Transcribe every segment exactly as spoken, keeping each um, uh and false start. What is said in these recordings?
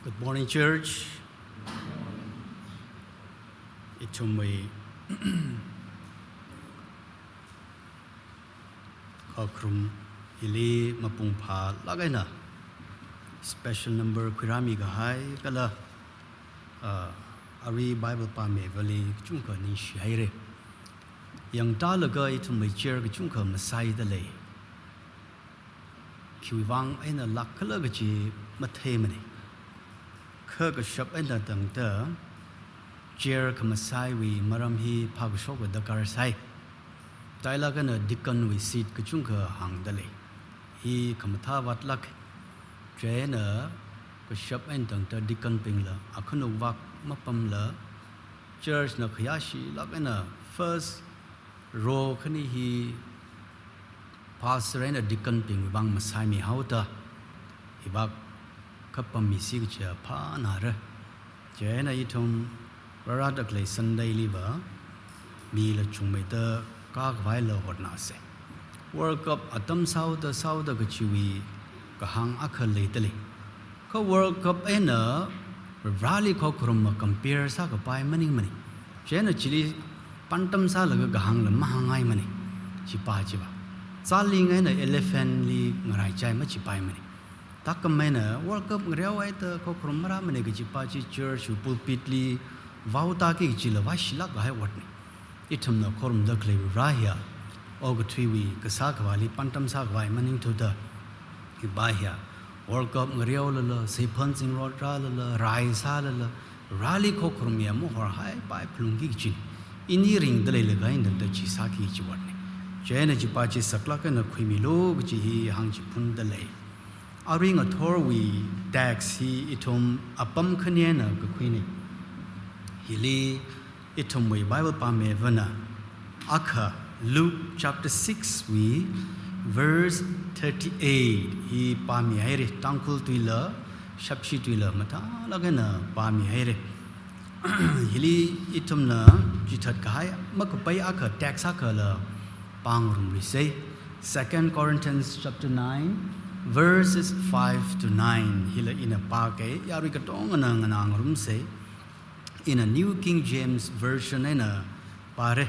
Good morning, church. Ithumwui khokharum hili mapung phālāk eina special number khuirāmi kahai kala, ah, arui Bible pāmivali kachungkha ningshi haira. Yangtālaga ithumwui chair kachungkha masāida lei. Khiwuivang eina lākkhala kaji matheimana. Kha kashap eina tangda chair khamasāwui maram hi phākashok darkar sai. Tailāk eina deacon wui seat kachungkha hāngda lei. Hi khamathā vātlāk. Chieina kashap eina tangda deacon bingla akhanuk vak mapamla, church na khayāshilāk eina first row khani hi pastor eina deacon bingwui vang masāmihaoda, hivak kapamisi kaja phānāra. Chieina ithum rārada khalei Sunday liva mila chungmeida kākhavaila hotnāsa. World Cup atam sāhaoda sāhaoda kajiwui kahāng akha leida lei. Kha World Cup eina Vareli khokharum ma compare sākapai maningmana. Chieina chili pantam sālaga kahāngla mahānghaimana. Chipa chiva. Chāling eina elephant li ngaraichai machipaimana. Thākhamei eina World Cup ngareohaida khokharum marāmana kajipa chi church wui pulpit li vaotāki kajila vāshilāk kahai otna. Ithumna khorumda khalei Vare hiya, okathuiwui kasā khavāli pantam sākhavai maningthuda, hipa hiya, World Cup ngareolala, seiphan zingrot rālala, rai sālala, Vareli khokharum ya mahorhaipai phalungki kajina. Ini ringda leilaga eina tangda chi sāki kaji otna. Chieina chipa chi saklāk eina khuimilu kaji hi hāngchiphunda lei. Arui ngathorwui text hi ithum apam khani eina kakhuina. Hili ithumwui Bible pāmivana akha Luke chapter six wui verse thirty-eight hi pāmihaira, Tangkhul tuila, Shapshi tuila mathālāk eina pāmihaira. Hili ithumna chithat kahai makapai akha text akhala pāngarumluisa. Second Corinthians chapter nine, verses five to nine. Hila ina pākei, yarui katongana nganāngarumsa. Ina New King James Version eina pāra,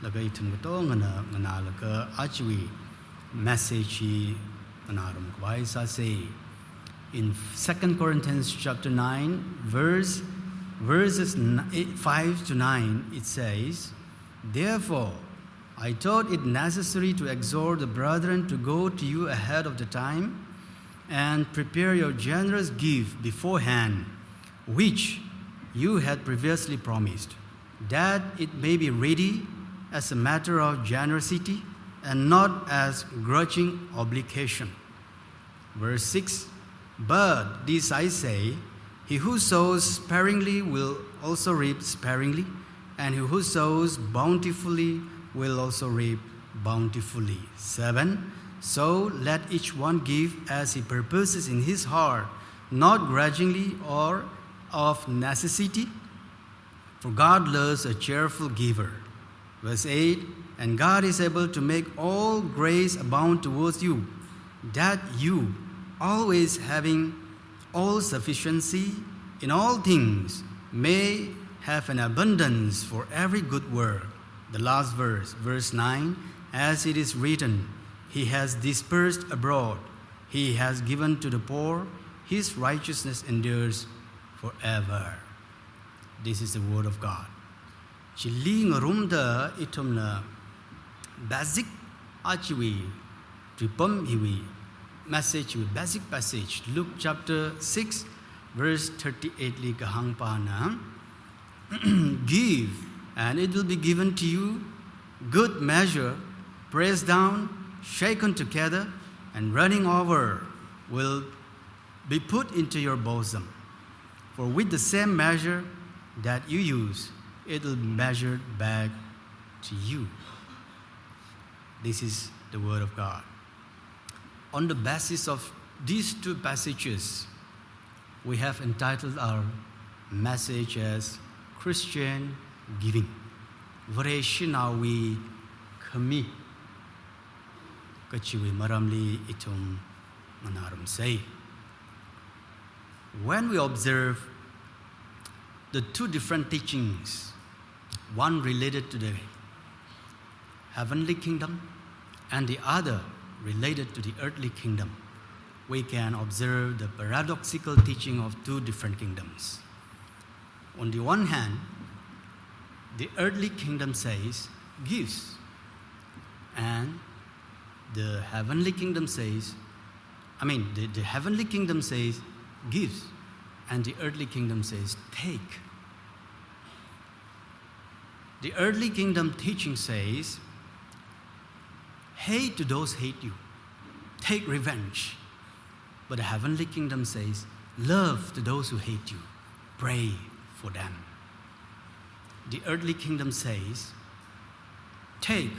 laga ithum katongana nganālaga ajawui message hi nganārum khavai sāsa. In Second Corinthians chapter nine, verse, verses n-, eight, five to nine, it says, "Therefore, I thought it necessary to exhort the brethren to go to you ahead of the time and prepare your generous gift beforehand, which you had previously promised, that it may be ready as a matter of generosity and not as grudging obligation." Verse six, "But this I say, he who sows sparingly will also reap sparingly, and he who sows bountifully will also reap bountifully." Seven, "So let each one give as he purposes in his heart, not grudgingly or of necessity, for God loves a cheerful giver." Verse eight, "And God is able to make all grace abound towards you, that you, always having all sufficiency in all things, may have an abundance for every good work." The last verse, verse nine, "As it is written, he has dispersed abroad, he has given to the poor, his righteousness endures forever." This is the word of God. Chili ngarumda ithumna basic ajawui tuipam hiwui message wui basic passage, Luke chapter six, verse thirty-eight li kahāngpana, "Give, and it will be given to you, good measure, pressed down, shaken together, and running over, will be put into your bosom. For with the same measure that you use, it will be measured back to you." This is the word of God. On the basis of these two passages, we have entitled our message as Christian Giving. Vareshinaowui khami kajiwui maramli ithum nganārumsa. When we observe the two different teachings, one related to the heavenly kingdom and the other related to the earthly kingdom, we can observe the paradoxical teaching of two different kingdoms. On the one hand, the earthly kingdom says, "Gives," and the heavenly kingdom says, I mean, the, the heavenly kingdom says, "Gives," and the earthly kingdom says, "Take." The earthly kingdom teaching says, "Hate to those hate you, take revenge." But the heavenly kingdom says, "Love to those who hate you, pray for them." The earthly kingdom says, "Take,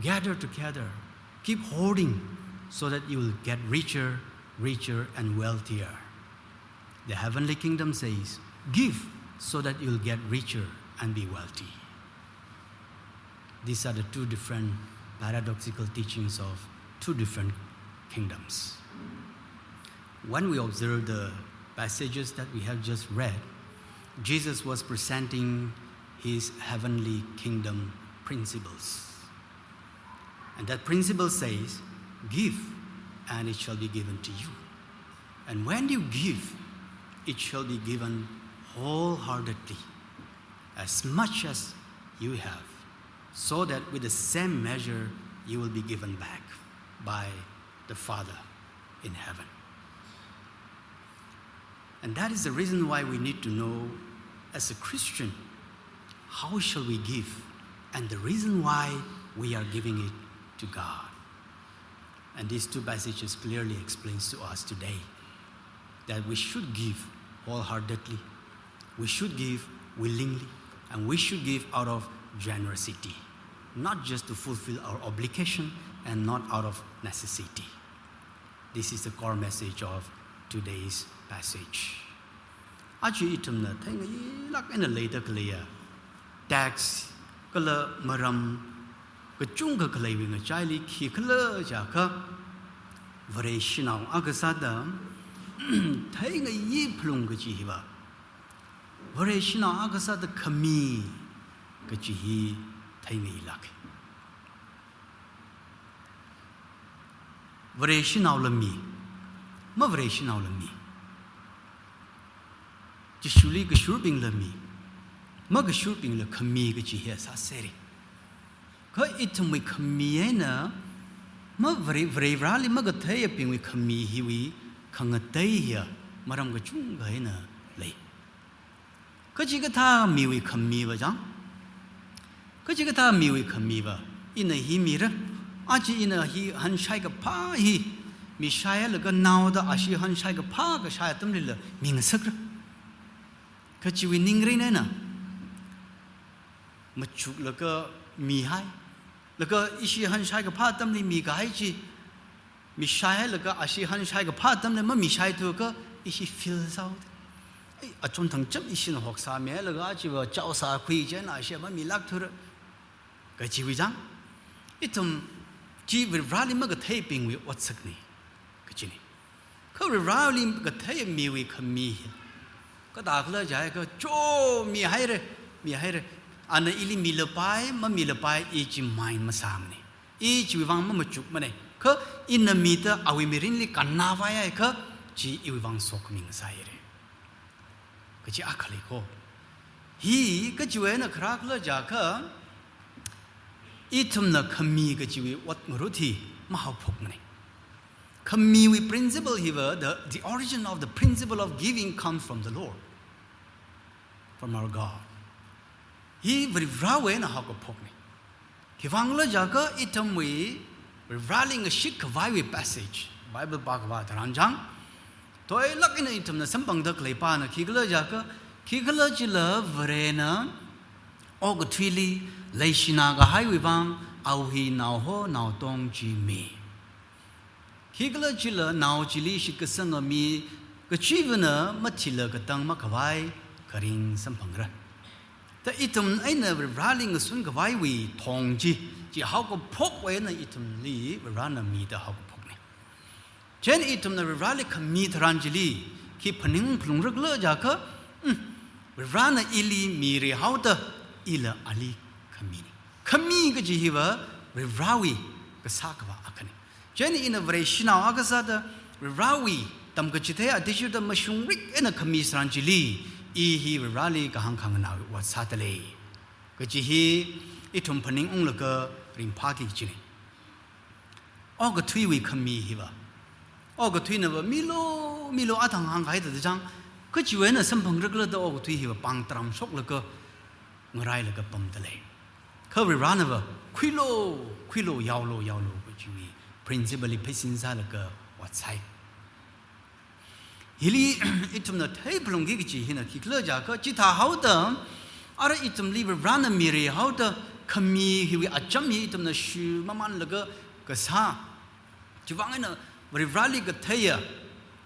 gather together, keep hoarding so that you will get richer, richer, and wealthier." The heavenly kingdom says, "Give so that you'll get richer and be wealthy." These are the two different paradoxical teachings of two different kingdoms. When we observe the passages that we have just read, Jesus was presenting his heavenly kingdom principles. And that principle says, "Give, and it shall be given to you. And when you give, it shall be given wholeheartedly, as much as you have, so that with the same measure you will be given back by the Father in heaven." And that is the reason why we need to know, as a Christian, how shall we give, and the reason why we are giving it to God. And these two passages clearly explains to us today that we should give wholeheartedly, we should give willingly, and we should give out of generosity, not just to fulfill our obligation and not out of necessity. This is the core message of today's passage. Aja ithumna theingailāk eina leida khaleiya tax kala maram kachungkha khaleiwui ngachaili khikhala jiakha, Vareshinao akha sāda theingayi phalung kachi hiva, Vareshinao akha sāda khami kachi hi theingailāka. Vareshinaola mi, mavareshinaola mi. Jishuli kashurbingla mi, makashurbingla khami kachi hi sāsera. Kha ithumwui khami eina mavare-, Vareli makatheiyabingwui khami hiwui khangatei hiya maram kachungkha eina lei. Kachikathā miwui khamiva chang, kachikathā miwui khamiva, ina hi mira, aja ina hi hanshai kaphā hi mishailaga naoda ashi hanshai kaphā kashai atamlila mingasakra. Kachiwui ningrin eina machuklaga mihai, laga ishi hanshai kaphā atamli mikahai chi, mishailaga ashi hanshai kaphā atamli mamishaithuakha ishi feel sāhaoda. Ei, achon thangcham ishina hoksāmilaga chiva chaosākhui chieina ashi mamilākthura. Kachiwui chang, ithum chi Vareli makatheibingwui otsakna kachina. Kha Vareli kathei miwui khami hi kathākhala jiakha, cho mihaira, mihaira. Ana ili milapai, mamilapai, i chi mind masāmana. I chiwui vang mamachukmana. Kha ina mida awui mirinli kannāvai akha, chi iwui vang sokhami ngasāhaira. Kachi akha lei ko. Hi kachiwui eina kharākhala jiakha, ithumna khami kachiwui ot ngarut hi mahaophokmana. Khamiwui principle hiva, the, the origin of the principle of giving comes from the Lord, from our God. Hi Varewui eina haokaphokna. Khiwuivangkhala jiakha ithumwui Vareli ngashit khavaiwui passage, Bible pākhavā tharan chang, toilāk eina ithumna samphangda khalei pāna khikhala jiakha, khikhalajila Varena okathuili leishina kahaiwui vang awui naoho naotong chi mi. Khikhalajila nao chili shitkasanga mi kachivana mathila katang makhavai kharing samphangra. Ta ithum eina Vareli ngasun khavaiwui thong chi, chi haokaphokwui eina ithumli Varena mida haokaphokna. Chieina ithumna Varivarali khami tharan chili khi phaning phalungra khala jiakha, mm, Varivarana ili mira haoda, ila ali khamina. Khami kaji hiva Varivarawui kasā khavā akhana. Chieina ina Vareshinao akha sāda Varivarawui tamkachithei athishurda mashungrik eina khami tharan chili, i hi Varivarali kahāng khanganāwui ot sādalei kaji hi ithum phaningunglaga ringphāki kajina. Okathuiwui khami hiva, okathuinava milu milu athang hāngkahai thāda chang, kachiwui eina samphangra khala da okathui hiva pāng taram shoklaga ngarailaga pamdalei. Kha Varivaranava khuilu, khuilu, yaolu, yaolu kajiwui principle li pheisin sālaga ot sāi. Hili ithumna theiphalungki kaji hina khikhala jiakha, chithāhaoda, ara ithumli Varivarana mira haoda khami hiwui acham hi ithumna shimamānlaga kasā, chiwui vang eina Varivarali katheiya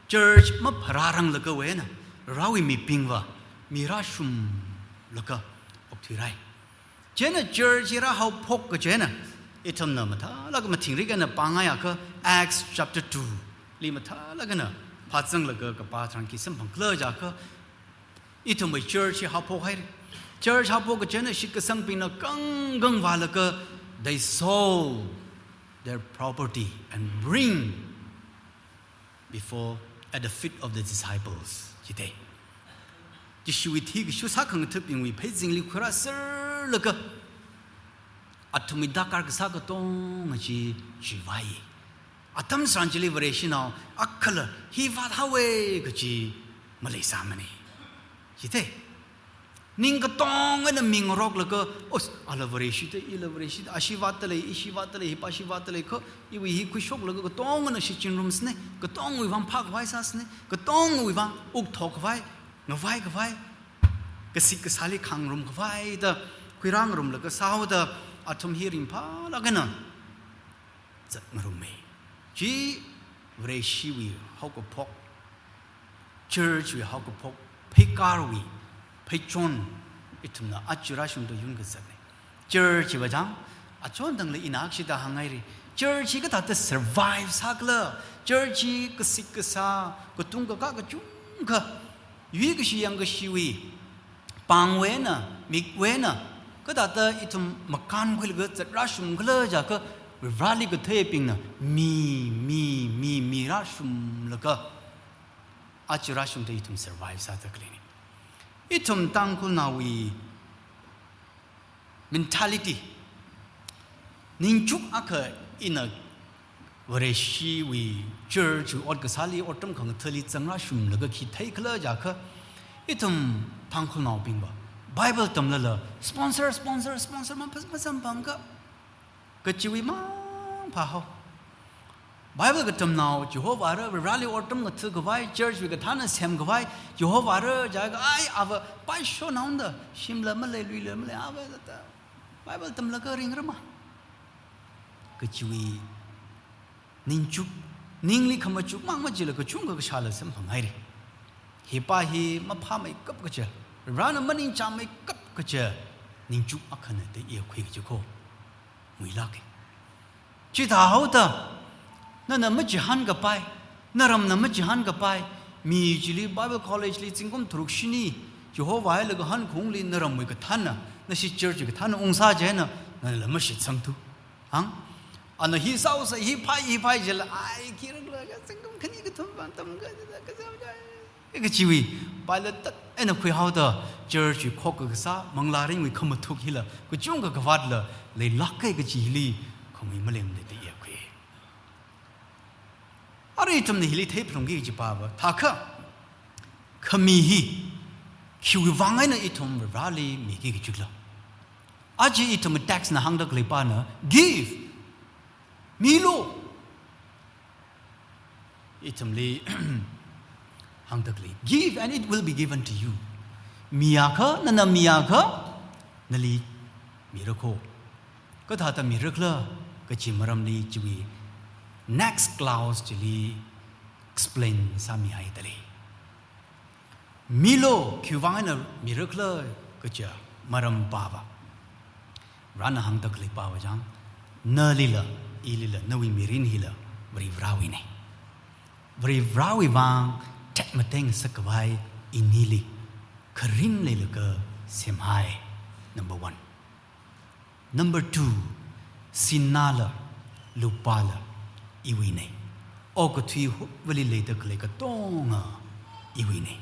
church mapharāranglakha eina Varivarawui mibingva mirāshumlaga okthuirai. Chieina church hi rāhaophok kaji eina ithumna mathālāk mathingrik eina pāngaiakha, Acts chapter two li mathālāk eina phāzanglaga kapā tharan khi samphang khala jiakha, ithumwui church hi haophok haira. Church haophok kaji eina shitkasangbingna kangkang vālaga, they sold their property and bring before, at the feet of the disciples, jidalei. Jishuwui thikashu sākhangathabingwui pheizingli khuirāserlaga, athumwui darkar kasā katonga chi chivaiyei. Atam tharan chili Vareshinao akhala hi vāthaowe kaji maleisāmana. Jidalei. Ning katonga eina mingaroklaga, os, ala Vareshi da, ila Vareshi da, ashi vātdalei, ishi vātdalei, hipāshi vātdalei, kha iwui hi khuishoklaga katonga eina shichinrumsana, katongawui vang phākhavai sāsana, katongawui vang wukthokhavai, ngavaikhavai, kasik kasāli khangarum khavai da khuirāngarumlaga sāhaoda, athum hi ringphālāk eina zatngarumma. Chi Vareshiwui haokaphok, church wui haokaphok, pheikārwui pheichon ithumna aja rāshungda yun kazatna. Church hiva chang, achon tangla ina akshida hānghaira. Church hi kathāda survive sākhala, church hi kasik kasā, katung kakā kachungkha, yuikashi yangkashiwui pāngwui eina, mikwui eina, kathāda ithum makānkhuilaga zatrāshum khala jiakha, Varivarali katheibingna mi, mi, mi, mirāshumlaga aja rāshungda ithum survive sāda khaleina. Ithum Tangkhulnaowui mentality, ningchuk akha ina Vareshiwui church wui ot kasāli, otram khangathali zangrāshumlaga khi theikhala jiakha, ithum Tangkhulnaobingva Bible tamlala sponsor, sponsor, sponsor ma phas-, masamphangakha, kachiwui mang phāhao. Bible katamnao, Jehovah ra, Vareli otram ngathakhavai, church wui kathāna semkhavai, Jehovah ra jiakha, ai, ava paishonaoda, shimla malei, luila malei, ava tata Bible tamlaga ringrama kachiwui ningchuk, ningli khamachuk mang machila kachungkha kashāla samphanghaira. Hipa hi maphāmeikap kaja, Varena maningchāngmeikap kaja ningchuk akhana da iya khui kaja kho. Muilāka. Chithāhaoda, nana machihānkapai, naramna machihānkapai, mi chili Bible College li zingkum tharuk shini, Jehovah hailaga hankhungli naramwui kathāna, nashi church wui kathāna ungsā chieina, nala mashitsangthu. Hāng? Ana hi sāusa, hi phai, hi phai jila, ai, khi rakla, zingkum khani kathum vang tamkha, kaja, kaja, kachiwui, paila tat eina khuihaoda, church wui khokkha kasā, manglā ringwui khamathuk hila, kachungkha kavātla leilāka kaji hili, khongui malemda da iya khui. Arui ithumna hili theiphalungki kaji pava, thākha, khami hi, khiwui vang eina ithum Vareli miki kajila. Aja ithum tax na hāngda khalei pana, give, milu. Ithumli hāngda khalei, give and it will be given to you. Miakha, nana miakha, nali mira kho. Kathāda mira khala, kaji maramli chiwui next clause chili explain sāmihaida lei. Milu, khiwui vang eina mira khala kaja maram pava, Varena hāngda khalei pava chang, nalila, ilila, nawui mirin hila, Varivarawuina. Varivarāwui vang tekmatei ngasak khavai inili kharing leilaga semhai. Number one. Number two, sināla, lupāla, iwuinei. Okathui hupvali leida khalei katonga iwuinei.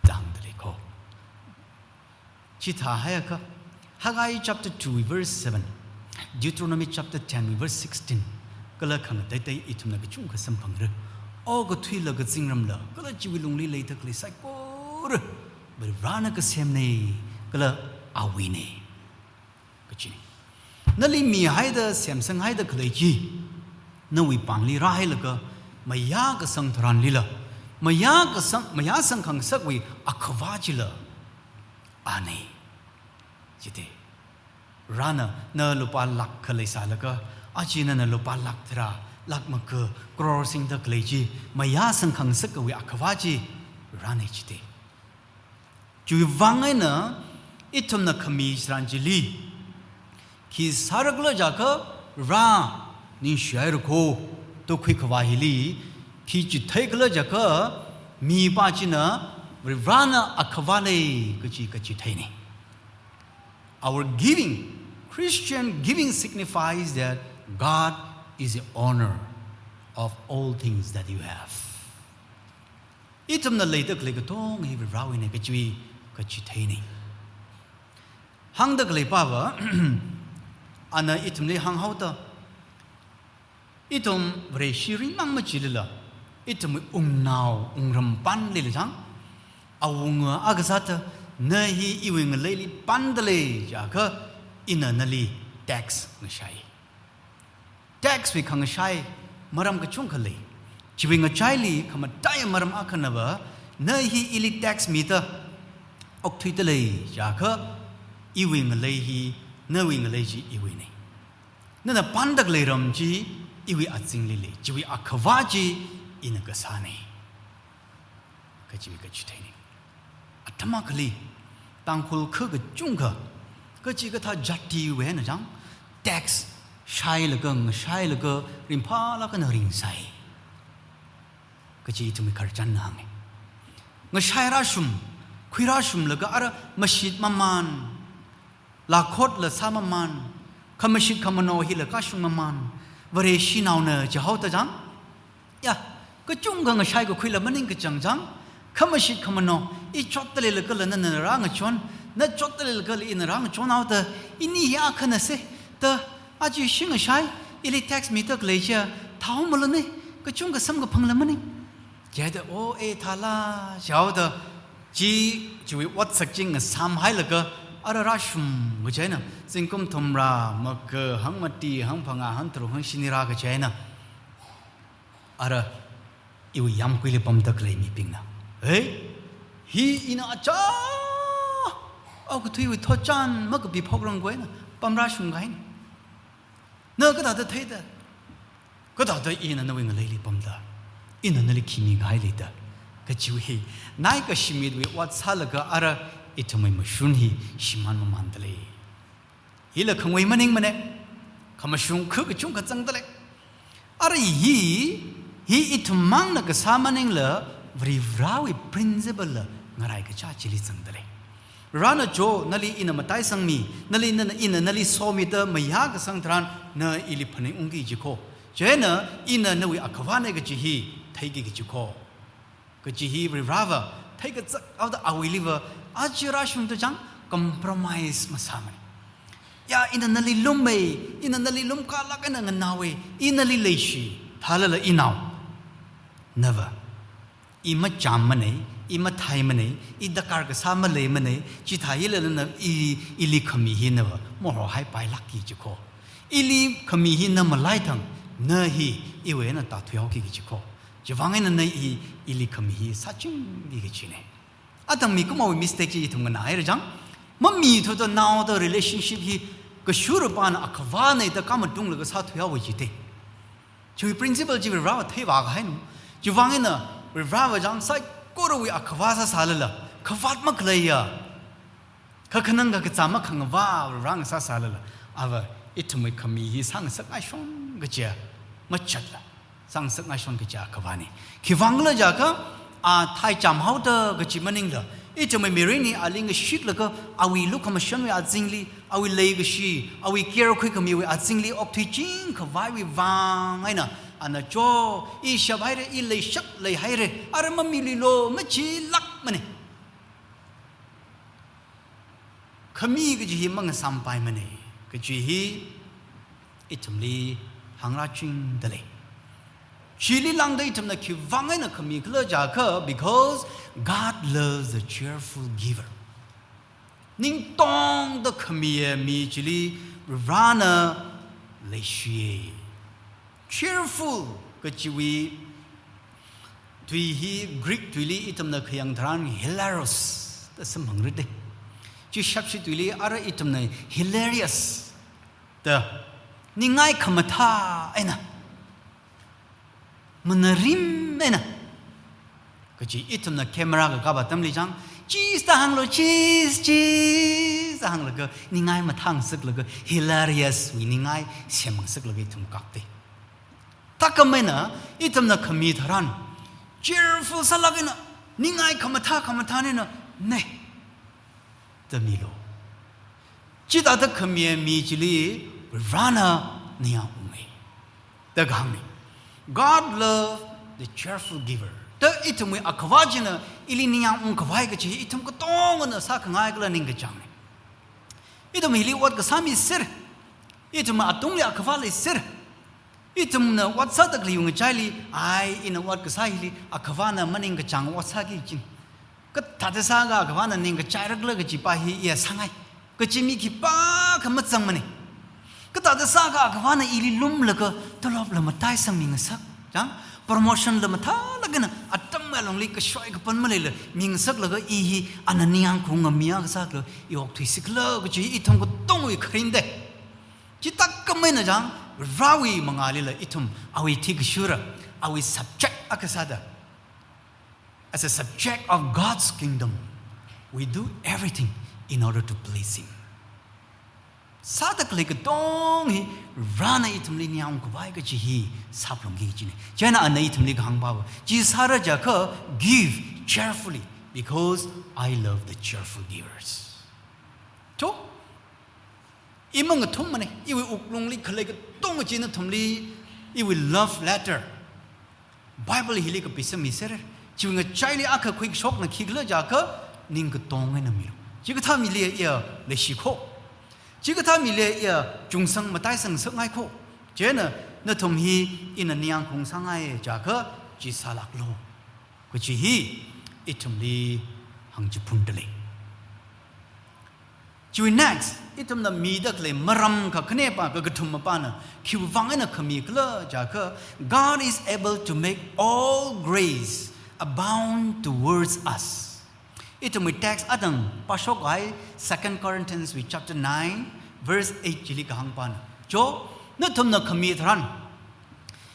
Tangda leiko. Chithāhaiakha, Haggai chapter two verse seven, Deuteronomy chapter ten verse sixteen, kala khangateitei ithumna kachungkha samphangra. Okathuila kazingramla, kala chiwui lungli leida khalei saikora Varivarāna kasemnei, kala awuinei. Kachina. Nali mihaida, semsanghaida khalei chi, nawui pāngli rāhailaga, mayākasang tharanlila, mayākasang, mayāsang khangasakwui akhava chila anei. Chithei. Varena, na lupā lakh kha leisālaga, aja nana lupā lakh tharā, lakh maga, crore singda khalei chi, mayāsang khangasakwui akhava chi, Varena chithei. Chiwui vang eina, ithumna khami tharan chili, khi sārakhala jiakha, Vare, ningshihairako, da khuikhavai hili, khi chitheikhala jiakha, mipā china, Varena akhavanei, kachi, kachitheinei. Our giving, Christian giving signifies that God is the owner of all things that you have. Ithumna leida khalei katonga hi Varewuinei kachi, kachitheinei. Hāngda khaleipava, ana ithumli hānghaoda, ithum Vareshi ringmang machilala, ithumwui wungnao, wungram pānlila chang, awunga akha sāda, na hi iwui ngaleili pānda lei jiakha, ina nali tax ngashai. Tax wui khangashai maram kachungkha lei. Chiwui ngachaili khamataiya maram akhanava, na hi ili tax mida okthuida lei jiakha, iwui ngalei hi, nawui ngalei chi iwuinei. Nana pānda khalei ram chi iwui azingli lei. Chiwui akhava chi ina kasānei. Kachi, kachitheinei. Atam akhali, Tangkhul kha kachungkha, kachikathā jatiwui eina chang, tax shailaga, ngashailaga, ringphālāk eina ringsai. Kachi ithumwui khararchanna hānga. Ngashai rāshum, khui rāshumlaga ara mashit mamān, lakhotla sāmamān, khamashit khamano hila kashung mamān, Vareshinaona jihaoda chang. Ya, kachungkha ngashai kakhuila maningkachang chang, khamashit khamano, i chotda leilakhala nana rāngachon, na chotda leilakhala ina rāngachonhaoda, ini hi akhanase, da, aja ishi ngashai, ili tax mida khalei chiya, thao malanei, kachungkha samkaphangla maning. Jihaida, o, e, thāla, jihaoda, chi, chiwui otsak chi ngasāmhailaga, ara rāshum kaji eina, zingkum thumrā, maga, hangmati, hangphangā, hangtharuk, hangshini rā kaji eina, ara, iwui yāmguili pamda khalei mibingna, "Ei, hi ina aja okathuiwui thotchan makapi phokrang khavai eina pamrāshung kahaina. Na kathāda theida? Kathāda ina nawui ngaleili pamda, ina nali khi mikahai leida?" Kachiwui hi, nai kashimitwui ot sālaga ara ithumwui mashun hi shimān mamānda lei. Hila khangwei maningmana, khamashung kha kachungkha zangda lei. Ara hi, hi ithum mangna kasā maningla, Varivarāwui principle la ngarai kacha chili zangda lei. Varena cho, nali ina mataisangmi, nali nana ina nali somida mayākasang tharan na ili phaningungki jiko. Chieina ina nawui akhavanei kaji hi theiki kajiko. Kaji hi Varivarāva theikazak haoda awuiliva aja rāshungda chang compromise masāmana. Ya, ina nali lummei, ina nali lumkalāk eina nganaowei, i nali leishi, thālala inao. Never. I machāmmanei, i matheimanei, i darkar kasā maleimanei, chithāhilala na i, ili khami hi nava mahorhaipailākki jiko. Ili khami hi na malaithang, na hi iwui eina tāthuihaoki kajiko. Chiwui vang eina na i, ili khami hi sāchingki kajinei. Atam mikumowui mistake chi ithum nganāhaira chang. Mamithuda naoda relationship hi kashurapāna akhavanei da kamatunglaga sāthuihaowa jite. Chiwui principle chi Varivarāva theivā kahaina. Chiwui vang eina Varivarāva chang saikorawui akhava sāsālala, khavāt makhaleiya, kakhanang kakazā makhangavā Varivarā ngasāsālala, ava ithumwui khami hi sāngasakngaishong kajiya machatla, sāngasakngaishon kaja Akhavāna. Khiwuivang khala jiakha, a thaicham haoda kaji maningla, ithumwui mirin hi ali ngashitlaga, awui lukhamashanwui azingli, awui leikashi, awui care khuikhamiwui azingli okthuiching khavaiwui vang eina, ana cho, i shaphaira, i leishak leihaira, ara mamiluilo, machilākmana. Khami kaji hi mangasampaimana, kaji hi ithumli hāngrāchingda lei. Chili lāngda ithumna khiwuivang eina khami khala jiakha, because God loves the cheerful giver. Ningtongda khamiya mi chili Varena leishiya. Cheerful kajiwui tui hi Greek tuili ithumna khayang tharan hilaros da samphangra da. Chi shapshi tuili ara ithumna hilarious da, ningai khamathā eina, manarim eina. Kaji ithumna camera kakap atamli chang, "Cheese" da hānglo, "cheese, cheese" da hānglaga, ningai mathāngasaklaga, hilarious wui ningai semngasaklaga ithum kapta. Thākhamei eina, ithumna khami tharan, cheerful sālāk eina, ningai khamathā khamathā eina, ne, da milo. Chithāda khamiya mi chili Varena ningyāng unga da kahāngna. God love the cheerful giver. Da ithumwui Akhavā china ili ningyāng ungkhavai kaji hi ithum katongana sākhangai kala ningkachāngna. Ithum hili ot kasā mi sera. Ithum atungli Akhavā leisera. Ithumna ot sāda khalei ngachaili, ai, ina ot kasā hili Akhavāna maningkachāng ot sāki jing. Kathāda sākha Akhavāna ningkachairakhala kajipa hi iya sāngai. Kaji mi khipākha mazangmana. Kathāda sākha Akhavāna ili lumlaga tolopla mataisangmi ngasak. Chang, promotion la mathālāk eina atam alungli kashoi kapan maleila mingasaklaga i hi ana ningyāng khaunga mi akha sākhala i okthuisi khala kaji ithum katongwui kharing da. Chithākhamei eina chang, Varewui mangālila ithum awui thikashura, awui subject akha sāda, as a subject of God's kingdom, we do everything in order to please Him. Sāda khalei katong hi Varena ithumli ningyāng khavai kaji hi saplungki kajina. Chieina ana ithumli kahāngpava, chi sāra jiakha, give cheerfully, because I love the cheerful givers. To, i mangathummana, iwui wuklungli khalei katong chi nathumli iwui love letter Bible hili kapisangmi sera. Chiwui ngachaili akha khuikashokna khikhala jiakha, ningkatong eina milo. Chikathā mili iya leishi kho. Chikathā mili iya chungsang mataisang sakngai kho. Chieina nathum hi ina ningyāng khaung sāngai jiakha, chi sālāklo. Kaji hi ithumli hāngchiphunda lei. Chiwui next, ithumna mida khalei maram kakhanepa, kakathumapana, khiwuivang eina khami khala jiakha, God is able to make all grace abound towards us. Ithumwui text atang pāshok kahai Second Corinthians wui chapter nine, verse eight chili kahāngpana. Cho, nathumna khami tharan,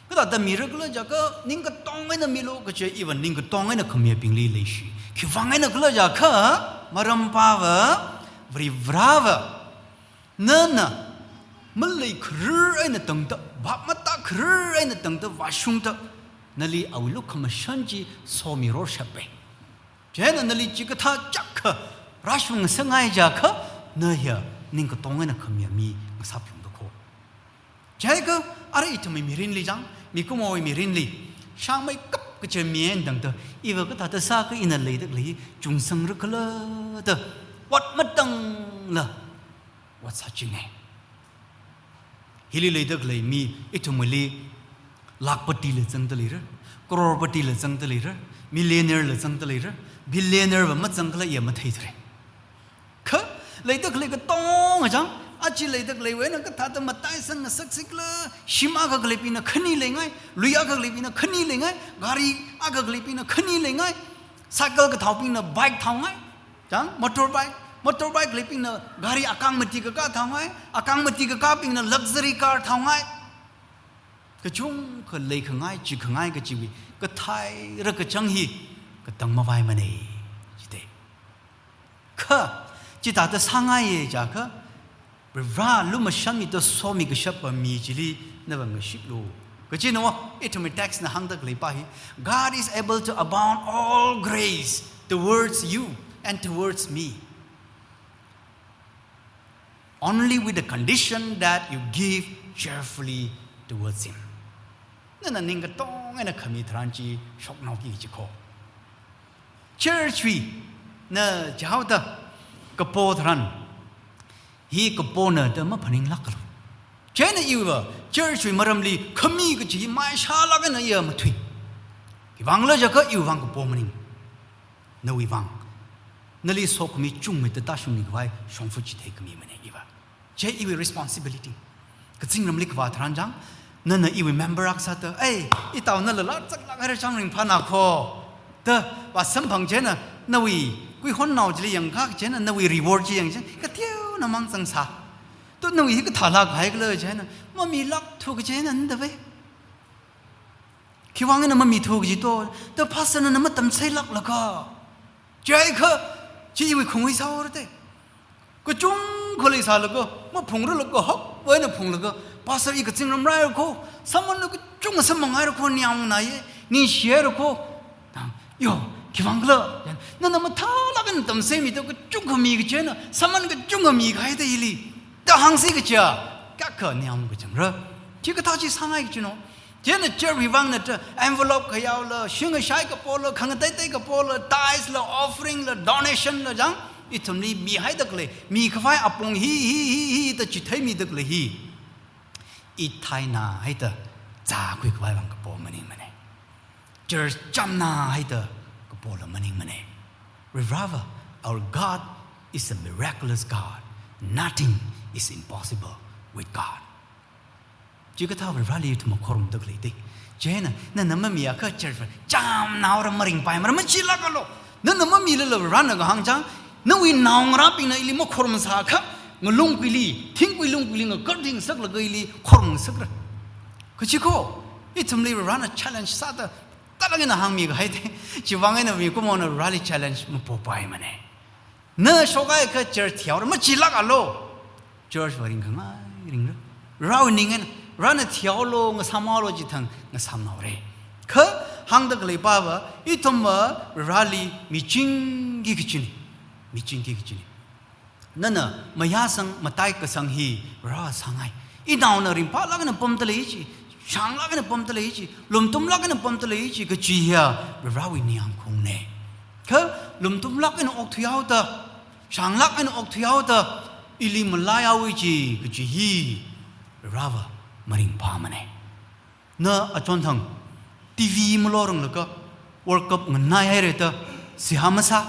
kathāda mira khala jiakha, ningkatong eina milo kaji iva ningkatong eina khamiyabingli leishi. Khiwuivang eina khala jiakha, marampava, Varivarava, nana maleikharar eina tangda, bhap matākharar eina tangda vāshungda, nali awui lukhamashan chi somirorshapa. Chieina nali chikathā chakha rāshung ngasakngai jiakha, na hiya ningkatong eina khamiya mi ngasāphalungda kho. Chiakha, ara ithumwui mirinli chang, mikumowui mirinli, shāngmeikap kaji mi eina tangda, iva kathāda sākha ina leida khalei hi chungsangra khala da, ot matangla ot sāchinga. Hili leida khalei mi ithumwuili lakhpatila zangda leira, crorepatila zangda leira, millionairela zangda leira, billionaire va mazang khala iya matheithura. Kha, leida khalei katonga chang, aja leida khaleiwui eina kathāda mataisang ngasaksi khala, shim akha khaleibingna khani leingai, lui akha khaleibingna khani leingai, gari akha khaleibingna khani leingai, cycle kathaobingna bike thaongai, chang, motorbike, motorbike khaleibingna gari akang mati kakā thaongai, akang mati kakābingna luxury car thaongai. Kachungkha leikhangai, chikhangai kachiwui kathai rakachang hi katang mavaimana, chida. Kha, chithāda sāngaiya jiakha, Vare lumashanmida somikashapa mi chili nava ngashitlu. Kachina, ithumwui text na hāngda khalei pa hi, "God is able to abound all grace towards you and towards me, only with the condition that you give cheerfully towards him." Nana ning katong eina khami tharan chi shoknao ki chiko. Church wui na jihaoda kapo tharan, hi kapona da maphaninglākalu. Chieina iva church wui maramli khami kachi hi maishālāk eina iya mathui. Khiwuivang khala jiakha iwui vang kapo maning. Nawui vang. Nali sokhami chungmeida tāshungmi khavai shongfa chitheikhami mane iva. Chi iwui responsibility. Kazingramli kavā tharan chang, nana iwui member akha sāda, "Ei, itao nala lāzaklāk haira chang ringphāna kho," da vāsamphang chieina, nawui kuihonnao chili yangkha chieina, nawui reward chi yang chieina, kateonao mang zangsā. To nawui hi kathālāk haikhala chieina, mamilākthu kachieina nda ve. Khiwuivang eina mamithu kaji to, to pastor nana matamseilāklaga. Chiakha, chi iwui khungwui sāhaora te. Kachungkha leisālaga, maphungrālaga, hak, vaina phunglaga, "Pastor, i kazingram rāhaira kho, sāman kachungkha sāmang haira kho, ningyāng nai, ningshi haira kho." Yo, khiwuivang khala, nana mathālāk eina tamseimida kachungkha mi kachieina, sāman kachungkha mikahai da ili, da hāngsi kaja, kaka ningyāng kachangra. Chikathā chi sāngai kachino. Chieina church wui vang na ta envelope khayaola, shing kashai kapola, khangateitei kapola, tithes la, offering la, donation la chang, ithumli mihaida khalei, mikhavai apong hi, hi, hi, hi, da chitheimida khalei hi. Ithāina haida, zākhui khavai vang kapo maningmane. Church chamna haida, kapola maningmane. Varivara, our God is a miraculous God. Nothing is impossible with God. Chikathā Varivarali ithum makhorumda khalei te. Chieina, nana mamiakha church chamnaora maringpaimara machilākalu. Nana mamilala Varivarana kahāng chang, nawui naongarābingna ili makhorumsāakha, ngalungkuili, thingkui lungkuili ngakarthingasaklaga ili khorumngasakra. Kachi kho, ithumli Varivarana challenge sāda, tālāk eina hāngmi kahai te. Chiwuivang eina mikumona Varivarali challenge mapopaimane. Na shokhaiakha church thihaora machilākalu. Church va ringkhangai ringra. Varewui ning eina, Varivarana thihaolu, ngasāmhaolu chithang ngasāmhaora. Kha hāngda khalei pa va, ithum va Varivarali michingki kachina. Michingki kachina. Nana mayāsang, mataikasang hi Varivara sāngai. Inaona ringphālāk eina pamda lei chi, shānglāk eina pamda lei chi, lumtumlāk eina pamda lei chi, kachi hiya Varivarawui ningyāngkhaungne. Kha lumtumlāk eina okthuihaoda, shānglāk eina okthuihaoda, ili malaihaowa chi, kachi hi Varivara va maringphāmane. Na achonthang, T V maloranglaga, World Cup nganaihaira da, seihā masā,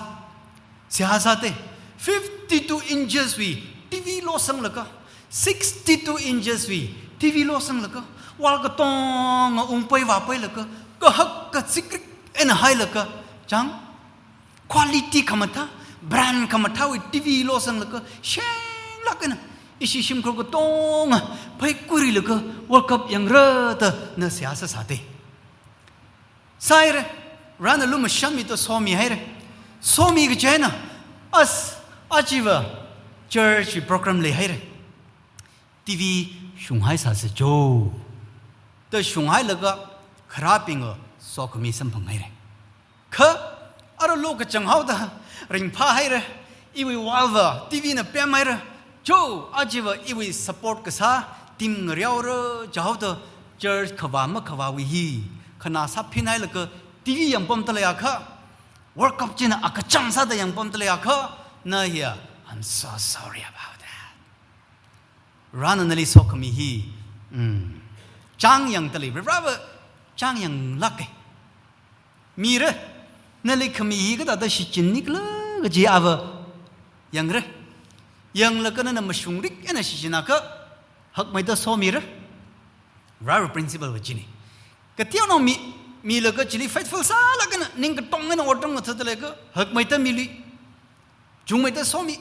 seihā sā te, fifty-two inches wui T V losanglaga, sixty-two inches wui T V losanglaga, world katonga ungpai vāpailaga, kahak kazikrik eina hailaga, chang, quality khamathā, brand khamathāwui T V losanglaga, shenglāk eina, ishi shimkhur katonga, phaikurilaga, World Cup yangra da, na seihā sāsā te. Sāhaira, Varena lumashanmida somihaira. Somi kachi eina, as, aja va, church program leihaira. T V shunghaisāsa jo. Da shunghailaga, kharābingva, sokhami samphanghaira. Kha, ara lo kachang haoda, ringphāhaira, iwui world va, T V na pemhaira, jo, aja va, iwui support kasā, team ngareora, jihaoda, church khavā makhavāwui hi, khanā sāphinhailaga, T V yangpamda leiakha, World Cup china akachang sāda yangpamda leiakha, na hiya, I'm so sorry about that. Varena nali sokhami hi, mm, chang yangda lei, Vare va chang yanglāka. Mira, nali khami hi kathāda shichinnikhala kaji ava yangra. Yanglaga nana mashungrik eina shichinakha, hakmeida somira. Varewui principle va china. Kateonao mi, milaga chili faithful sālaga na, ning katong eina otram ngathāda leiakha, hakmeida mili. Chungmeida somi,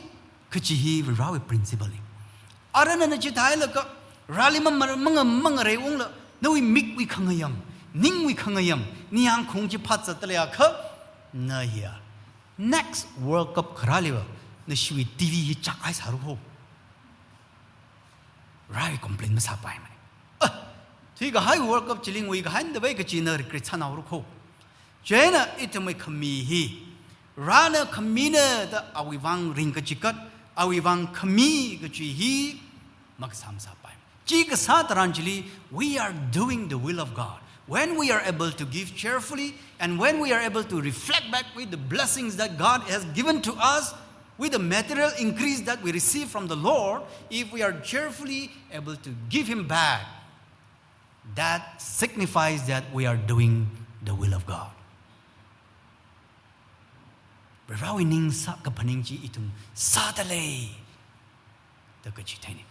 kachi hi Varewui principle na. Ara nana chithāhailaga, Vareli mamar, manga, mangareiungla, nawui mikwui khangayam, ningwui khangayam, ningyāngkhaung chi phāzatda leiakha, na hiya. Next World Cup kharāliva, nashiwui T V hi chakhaisāra ho. Varewui complain masāpaimana. Ah, Thuikahai World Cup chili nguikahai davai kachina regret sānao rukho. Chieina ithumwui khami hi, Varena khamina da awui vang ringkachikat, awui vang khami kachi hi makasam sāpai. Chi kasā tharan chili, we are doing the will of God. When we are able to give cheerfully, and when we are able to reflect back with the blessings that God has given to us, with the material increase that we receive from the Lord, if we are cheerfully able to give Him back, that signifies that we are doing the will of God. Varewui ningsā kaphaning chi ithum sādalei da kachi theini.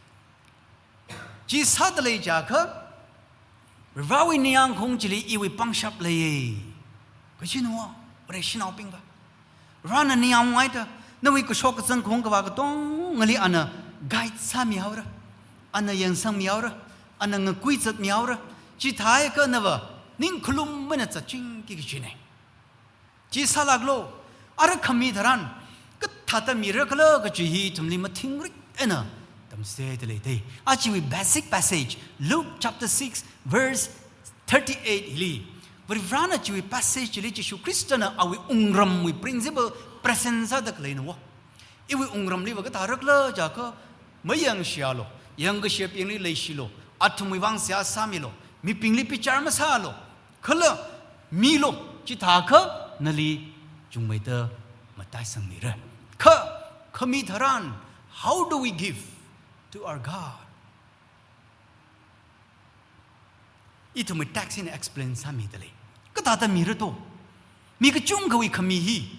Chi sādalei jiakha, Varewui ningyāng khaung chili iwui pangshap leiya kachina, Vareshinaobingva. Varena ningyāng haida, nawui kashok kazang khaung kavā katongali ana guide sāmihaora, ana yangsangmihaora, ana ngakuizatmihaora. Chithākha nava ningkhalum mana zatchingki kachina. Chi sālāklu, ara khami tharan kathāda mira khala kachi hi ithumli mathingrik eina tamchitheida leidei. Aja chiwui basic passage, Luke chapter six, verse thirty-eight hili, Varena chiwui passage chili Jishu Khristana awui wungramwui principle present sāda khaleina wo. Iwui wungramliva kathāra khala jiakha, mayangshialu, yangkashebingli leishilu, athumwui vang seihā sāmilu, mibingli bichar masālu, kala milu, chithākha nali chungmeida mataisangmira. Kha, khami tharan, how do we give to our God? Ithumwui text hina explain sāmidalei. Kathāda mira to? Mi kachungkhawui khami hi,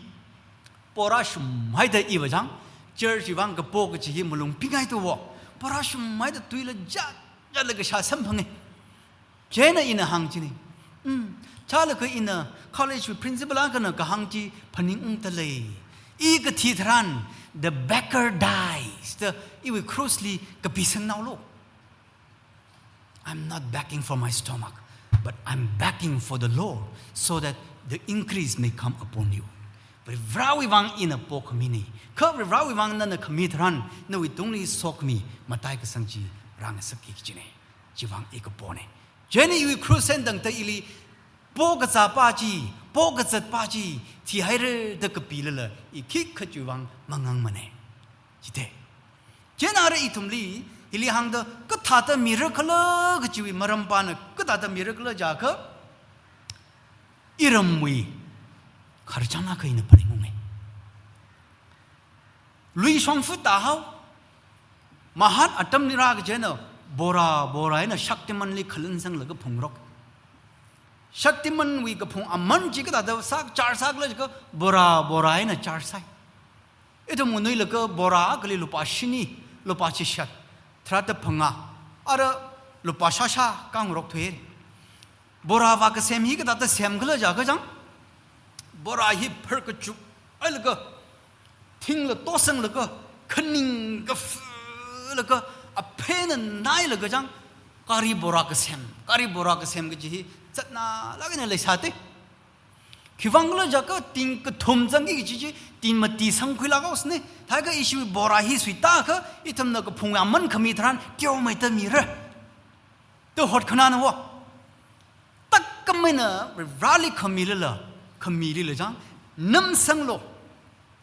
pora shumhaida iva chang, church wui vang kapo kachi hi malung pingai to wo. Pora shumhaida tuila jat jatlaga shā samphanga. Chieina ina hāng china. Mm, chālakha ina college wui principal akhana kahāng chi phaningungdalei. I kathi tharan, the beggar dies da iwui cross li kapisangnaolu. I'm not begging for my stomach, but I'm begging for the Lord so that the increase may come upon you. Varewui vang ina pokhamina. Kha Varewui vang nana khami tharan, nawui tungli sokhami mataikasang chi rāngasakki kachina. Chiwui vang i kapona. Chieina iwui cross eina tangda ili pokazāpa chi, pokazatpa chi thihaira da kapilala, i khikha chiwui vang mangangmana. Chithei. Chieina ara ithumli, hili hāngda kathāda mira khala kachiwui marampana kathāda mira khala jiakha, iramwui khararchan akha ina phaningunga. Lui shongfa tāhao, mahat atamli rākachi eina bora bora eina Shaktiman li khalansanglaga phungrok. Shaktiman wui kaphung aman chi kathāda sā, charge sākhala jiakha bora bora eina charge sāi. Ithum nganuilakha bora akhali lupā shini, lupā chishat, tharāda phangā, ara lupā shāshā khangarok thuiya. Bora vākasem hi kathāda semkhala jiakha chang, bora hi pharkachup hailaga, thingla tosanglaga, khaning kafuilaga, apheina nailaga chang, gari bora kasem, gari bora kasem kachi hi zatnalāk eina leisātei. Khiwui vang khala jiakha ting kathum zangki kachi chi, ting mati sangkhuilāk haosāna. Thākha ishiwui bora hi suitākha, ithumna kaphung aman khami tharan teomeida mira. To hotkhanāna wo. Takkam eina Vareli khamilala, khamilila chang, namsanglu.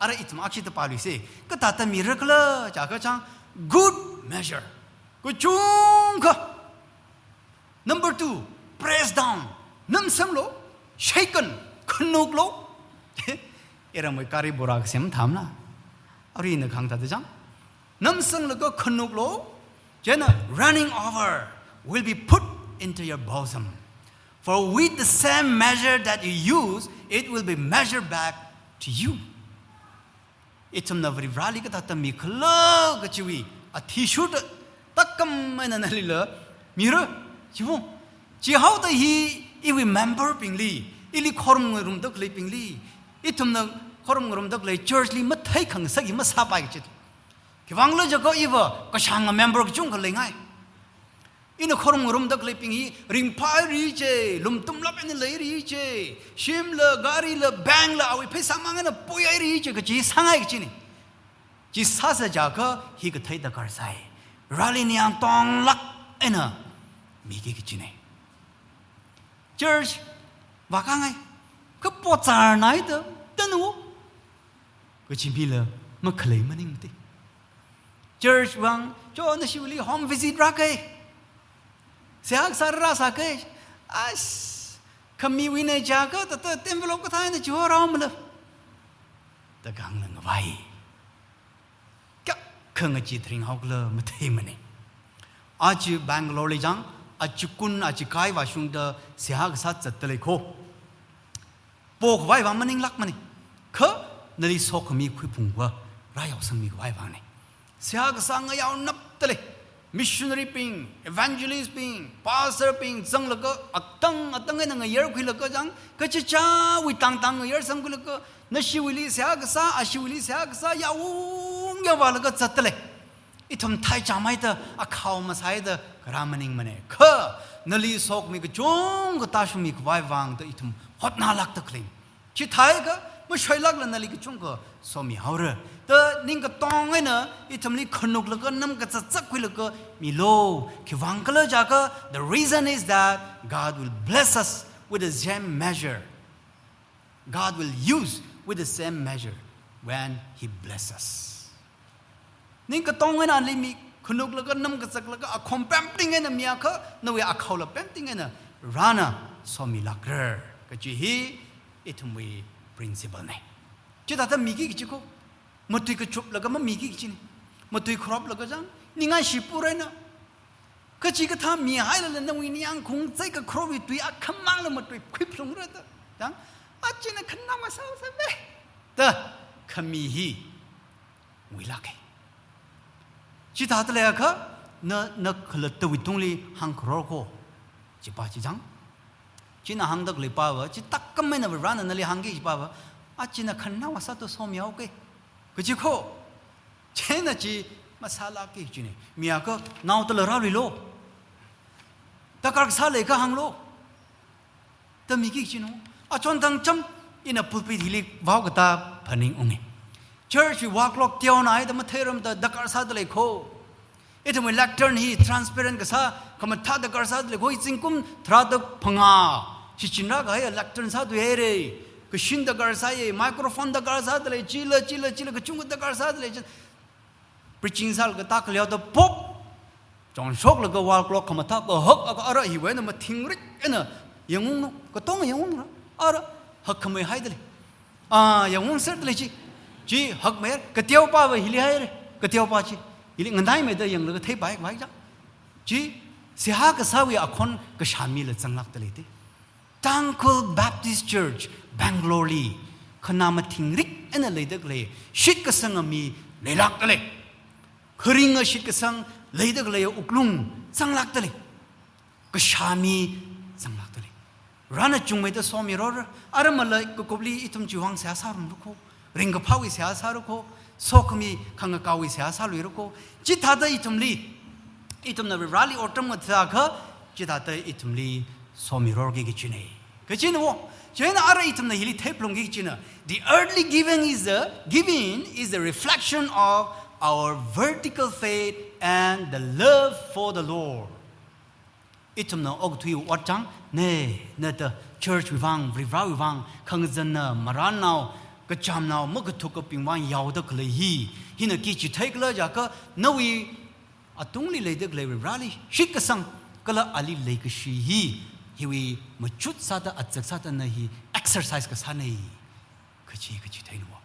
Ara ithum akshida pāluisa. Kathāda mira khala jiakha chang, good measure, kachungkha. Number two, press down, namsanglu, shaken, khanuklu. Iramwui gari bora kasem thamla. Arui ina kahāng thāda chang, namsanglaga khanuklu, chieina running over will be put into your bosom. For with the same measure that you use, it will be measured back to you. Ithumna Vareli kathāda mikhala kachiwui athishurda takkam eina nalila mira, chiwo. Chihaoda hi iwui member bingli, ili khorum ngarumda khaleibingli, ithumna khorum ngarumda khalei church li matheikhangasak hi masāpai kachi. Khiwui vang khala jiakha iva kashānga member kachungkha leingai. Ina khorum ngarumda khaleibing hi ringphāri chi, lumtumlāk eina leiri chi, shimla, garila, bankla, awui pheisā mang eina puihairi chi kachi sāngai kachina. Chi sāsa jiakha hi kathei darkar sai. Vareli ningyāng tonglāk eina miki kachina. Church vākhangai. Kha potsar naida, tanu. Kachi mila makhalei maningmati. Church vang, cho nashiwuili home visit rākei. Seihā kasā rāsākei. As, khamiwui eina jiakha, tata envelope kathā eina chihoraomala. Da khanglāngvai. Kayākha ngachee tharinghaokhala matheimana. Aja Bangalore li chang, achikun, achikai vāshungda seihā kasā zatdalei kho. Pokhavai vang maninglākmana. Kha nali sokhami khuiphungva rāyaosangmi khavai vangna. Seihā kasā ngayaonapdalei. Missionary bing, evangelist bing, pastor bing zanglaga atang atang eina ngayarkhuilaga chang, kachichāwui tangtang ngayarsangkhuilaga, nashiwuili seihā kasā, ashiwuili seihā kasā, yaowung yaovālaga zatdalei. Ithum thaichāmhaida, akhao masāhaida, kharā maningmana. Kha, nali sokhami kachungkha tāshungmi khavai vangda ithum hotnālākda khalei. Chithākha, mashoilākla nali kachungkha somihaora. Da ningkatong eina, ithumli khanuklaga, nam kazatzatkhuilaga milu. Khiwuivang khala jiakha, the reason is that God will bless us with the same measure God will use with the same measure when He blesses us. Ningkatong eina ali mi khanuklaga, nam kazaklaga, akhom pemting eina miakha, nawui akhaola pemting eina Varena somilākra. Kachi hi ithumwui principle na. Chithāda miki kachi kho. Matui kachuplaga mamiki kachina. Matui kharoplaga chang, ningai shipurana. Kachikathā mihailala nawui ningyāng khungzai kakharowui tui akhamangla matuikhui phalungra da. Chang, achina khanao masāsāva. Da, khami hi nguilāka. Chithāda leiakha, na, na khalattawui tungli hāngkharor kho. Chipa chi chang. China hāngda khalei pava, chi takam eina Varena nali hāngki chipa va, achina khanao masāda somihaoka. Kachi kho, china chi masālāka kachina. Miakha naodala rāluilu. Darkar kasā leiakha hānglu. Da miki kachina. Achon thangcham ina pulpit hili vao katā phaningunga. Church wui wall clock teonaida matheiramda darkar sādalei kho. Ithumwui lectern hi transparent kasā, khamathā darkar sādalei kho, zingkum tharāda phangā. Shichinrākahai lectern sāthuihaira. Kashin darkar sāya, microphone darkar sādalei, chila, chila, chila, kachungkha darkar sādalei. Preaching sālaga tākhaleoda pop. Chongshoklaga wall clock khamathā kahak akha ara hiwui eina mathingrik eina yangunglu, katong yangungra. Ara hakkhamei haidalei. Ah, yangung serdalei chi. Chi hakmei, kateopava hili haira. Kateopa chi. Hili nganaimeida yanglaga theipai, pai chang. Chi, seihā kasāwui akhon kashāmila zanglākdalei te. Tangkhul Baptist Church, Bangalore li, khanā mathingrik eina leida khalei, shitkasanga mi leilākdalei. Kharinga shitkasang leida khalei wuklung zanglākdalei. Kashāmi zanglākdalei. Varena chungmeida somirora, ara malai kakupli ithum chiwui vang seihā sārumlu kho. Ringkaphāwui seihā sāra kho, sokhami khangakaowui seihā sāluira kho. Chithāda ithumli, ithumna Vareli otram ngathaakha, chithāda ithumli somirorki kachina. Kachina wo, chieina ara ithumna hili theiphalungki kachina. The earthly giving is the, giving is the reflection of our vertical faith and the love for the Lord. Ithumna okathui ot chang, ne, nada church wui vang, Varewui vang, khangazanna, marānnao, kachamnao, makathukabing vang yaoda khalei hi, hina khi chitheikhala jiakha, nawui atungli leida khalei Vareli shitkasang, kala ali leikashi hi, hiwui machut sāda, azak sāda na hi exercise kasāna. Kachi, kachitheina wo.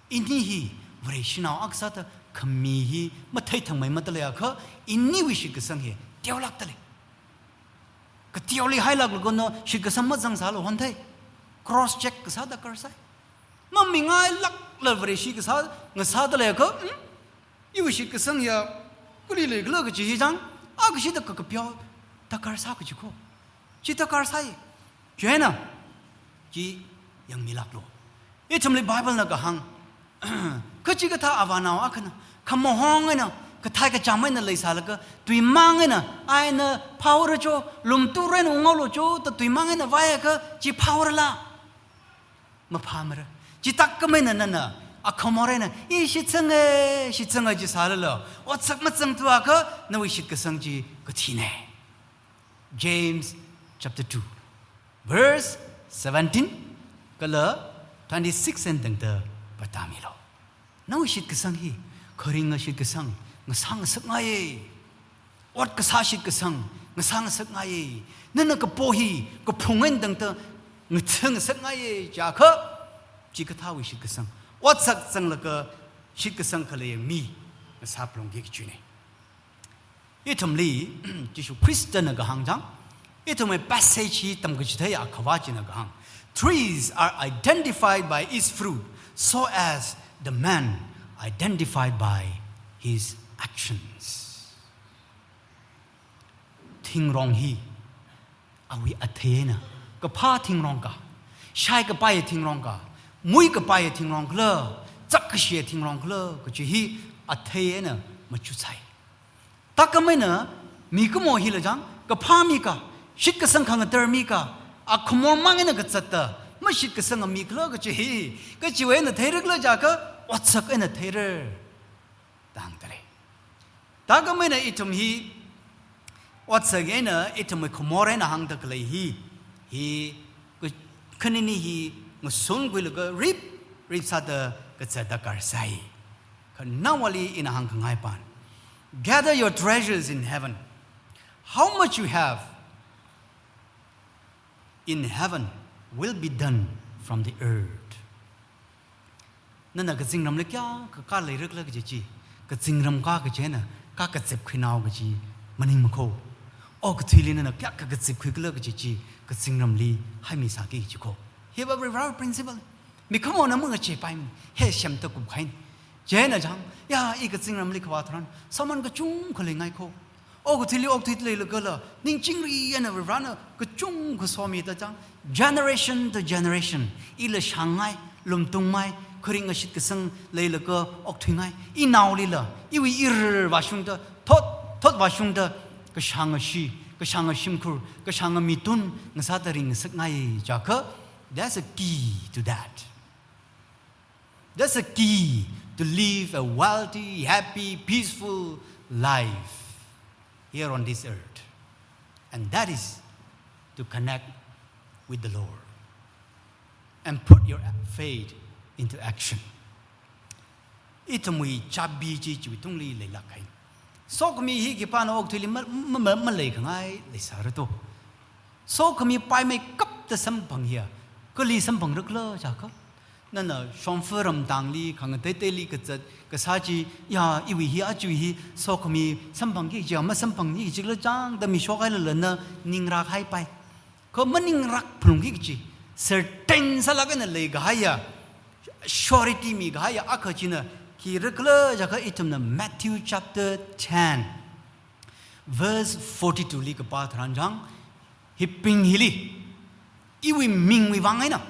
Ini hi, Vareshinao akha sāda khami hi, matheithangmeimada leiakha, iniwui shitkasang hi, teolākdalei. Kateoli hailāklaga no, shitkasang mazangsālu honthei. Cross check kasā darkar sai. Mamingailākla Vareshi kasā, ngasāda leiakha, hmm? Iwui shitkasang ya, kali leikhala kachi hi chang, akashida kakapeo, darkar sā kachi kho. Chi darkar sai. Chieina, chi yangmilāklu. Ithumli Bible na kahāng, kachikathā avānao akhana, khamahong eina, kathai kacham eina leisālaga, tuimang eina, eina phaora cho, lumthuren unghaolu cho, da tuimang eina vāiakha, chi phaorala. Maphāmara. Chithākhamei eina nana, akhamor eina, i shitsanga, shitsanga jisālala, otsak mazangthuakha, nawui shitkasang chi kathina. James chapter two. Verse seventeen kala twenty-six eina tangda pātāmilu. Nawui shitkasang hi kharinga shitkasang ngasāngasakngaiye. Ot kasā shitkasang ngasāngasakngaiye. Nana kapo hi kaphung eina tangda ngathangasakngaiye jiakha, chikathāwui shitkasang, otsak zanglaga shitkasang khalei mi ngasāphalungki kajine. Ithumli Jishu Khristana kahāng chang, ithumwui passage hi tamkachithei Akhava china kahāng, "Trees are identified by its fruit, so as the man identified by his actions." Thingrong hi awui athei eina, kaphā thingrong ka, shaikapai thingrong ka, muikapai thingrong khala, zakkashi thingrong khala kaji hi athei eina machutsai. Thākhamei eina mikumo hila chang, kaphā mi ka, shitkasang khangatei mi ka, akhamor mang eina kazata mashitkasanga mi khala kaji hi kachiwui eina theira khala jiakha, otsak eina theira da hāngdalei. Thākhamei eina ithum hi otsak eina ithumwui khamor eina hāngda khalei hi, hi, ku-, khanini hi ngasungkhuilaga rip, rip sāda kazata karsai. Kha nawuili ina hāngkhangai pan, "Gather your treasures in heaven. How much you have in heaven will be done from the earth." Nana kazingramli kayākha leira khala kaji chi, kazingram ka kaji eina ka kazipkhuinao kaji maningmakho. Okathuili nana kayākha kazipkhui khala kaji chi, kazingramli haimi sāki kaji kho. Hiva Varivarāwui principle. Mikumona mangacheipai, hi semda kupkahai. Chieina chang, ya, i kazingramli kavā tharan sāman kachungkha leingaikho. Okathuili okathui leilagala, ningchingri eina Varivarāna kachungkha somida chang, generation to generation, ila shāngngai, lumtungmai, kharinga shitkasang leilaga okthuingai, inaolila, iwui ir vāshungda, thot, thot vāshungda, kashānga shi, kashānga shimkhur, kashānga mitun ngasāda ringngasakngai jiakha, that's a key to that. That's a key to live a wealthy, happy, peaceful life here on this earth. And that is to connect with the Lord and put your faith into action. Ithumwui chabi chi chiwui tungli leilākkahai. Sokhami hi khipāna okathuili ma, ma, ma, maleikhangai leisāra to. Sokhami paimeikapta samphang hiya, kali samphangra khala jiakha, nana shongfa ramtangli khangateiteili kazat kasā chi, ya, iwui hi, ajawui hi sokhami samphangki kaji, masamphangki kaji khala chang da mishokhailala na ningrākhaipai. Kha maningrākphalungki kaji, certain sālāk eina leikahaiya, surety mikahaiya akha china khira khala jiakha, ithumna Matthew chapter ten, verse forty-two li kapā tharan chang, hibing hili iwui mingwui vang eina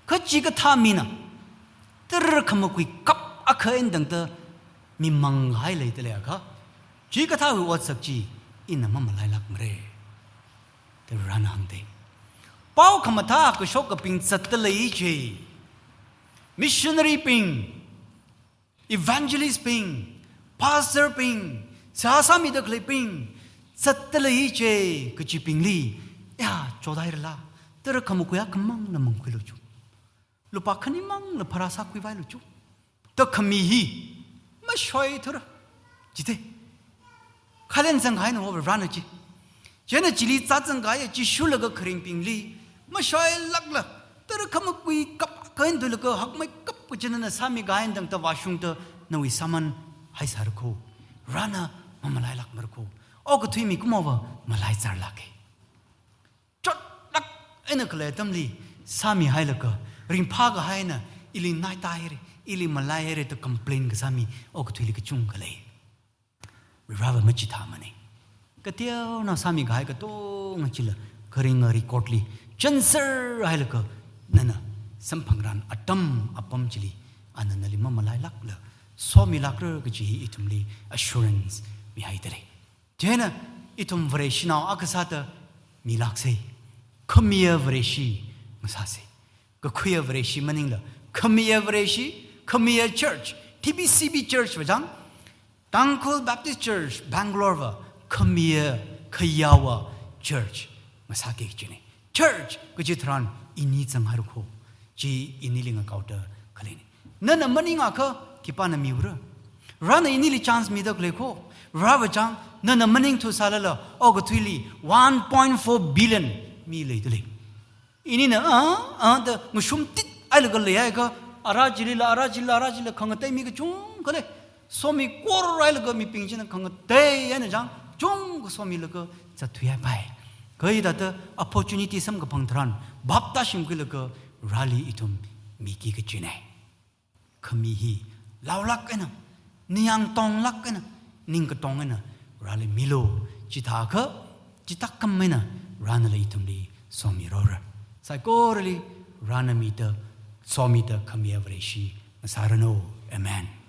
kachikathā mina tara khamakui kap akha eina tangda mimang hai leidalei akha, chikathāwui otsak chi ina mamalailākmara da Varena hāngdalei. Pao khamathā kashokkabing zatdalei chi, missionary bing, evangelist bing, pastor bing, seihā sāmida khaleibing zatdalei chi kajibingli, ya, chothairala, tara khamakui akhamangla mangkhuilu chu. Lupā khanimangla pharā sākhuivailu chu da khami hi mashoithura. Chithei khalen zangkahaina Varena chi. Chieina chili zāzangkahaiya Jishulaga kharingbingli mashoilākla, tara khamakui kap akha eina thuilaga hakmeikap kaji nana sāmikahai eina tangda vāshungda nawui sāman haisāra kho. Varena mamalailākmara kho. Okathui mikumova malaizarlāka. Chotlāk eina khalei atamli sāmihailaga, ringphākahai eina ili naitahaira, ili malaihaira da complain kasā mi okathuili kachungkha lei. Vareva machithāmana. Kateonao sāmikahai katonga chila kharinga record li chanser hailaga, nana samphangran atam apam chili ana nali mamalailākla somilākra kaji hi ithumli assurance mihaidalei. Chieina ithum Vareshinao akha sāda milāksa. Khamiya Vareshi ngasāsa. Kakhuiya Vareshi maningla, khamiya Vareshi, khamiya church, T B C B church va chang, Tangkhul Baptist Church Bangalore va khamiya khayaowa church ngasāki kajina. Church kaji tharan ini zanghairakho. Chi inili ngakaoda khaleina. Nana maningakha khipāna miura? Varena inili chance mida khaleikho. Vareva chang nana maningthu sālala okathuili one point four billion mi leidalei. Inina, ah, ah, da ngashum tit hailaga leihaiakha, ara chilila, ara chilila, ara chilila khangatei mi kachungkha lei. Somi kor hailaga mibing china khangatei eina chang, chungkha somilaga zatthuihaipai. Kha hithāda opportunity samkaphang tharan, bhap tāshimkhuilaga Vareli ithum miki kajina. Khami hi laolāk eina, ningyāng tonglāk eina, ningkatong eina Vareli milu. Chithākha, chithākhamei eina Varenala ithumli somirora. Saikorali Varena mida, somida khami Vareshi ngasāranu. Amen.